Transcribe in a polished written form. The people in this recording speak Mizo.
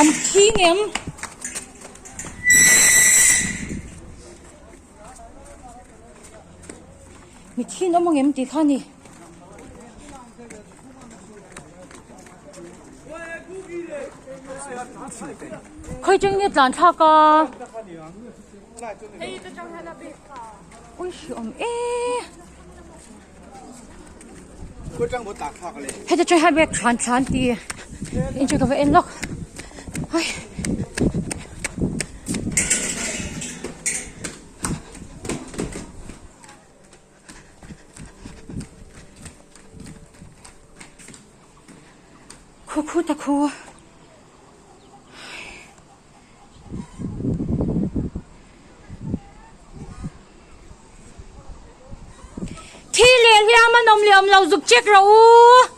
An thi ngem? Mi thi an awm angem tih kha a ni. Khawi chang nge tlan thlak a? Ui hri awm e. Heta tang hian bag thlan thlan ti in chu ka va en lawk ai. Khu khu ta khu. Thi leh hliam an awm leh awm lo zuk check rawh u.